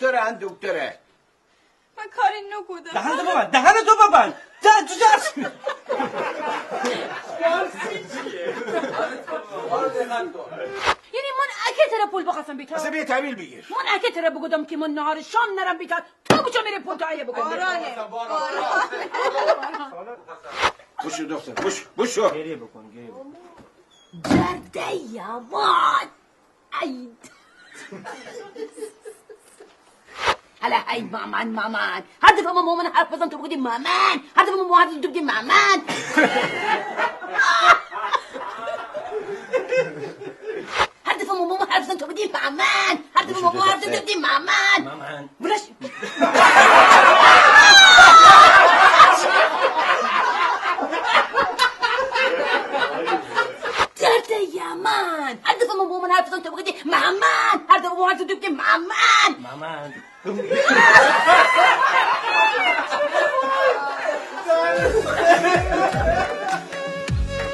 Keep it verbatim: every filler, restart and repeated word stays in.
دکتره، ان دکتره. من کاری نوکودم. دهنتو ببند، دهنتو ببند. ده، تو جا. یعنی من اگه تره پول بخواستم بیتم؟ اصلاً بیا تحویل بیگیر. من اگه تره بوگودم که من نهار شام نارم بیتم، تو بوچو مره پول تهیه بوکون؟ بارانه، باران. بوشو دختر، بوشو، بوشو. گریه بوکون، گریه بوکون. درد یامان. ای. هلا، ای مامان، مامان. هر دفعه من با مامان حرف بزنم تو بوگودی مامان. هر دفعه من با مامان حرف بزنم تو بوگودی مامان. هر دفعه من با مامان حرف بزنم تو بوگودی مامان. هر دفعه من با مامان حرف بزنم تو بوگودی مامان. مامان. بلاش. درد یامان. هر دفعه من با مامان حرف بزنم تو بوگودی مامان. هر دفعه من با مامان حرف بزنم تو بوگودی مامان. مامان.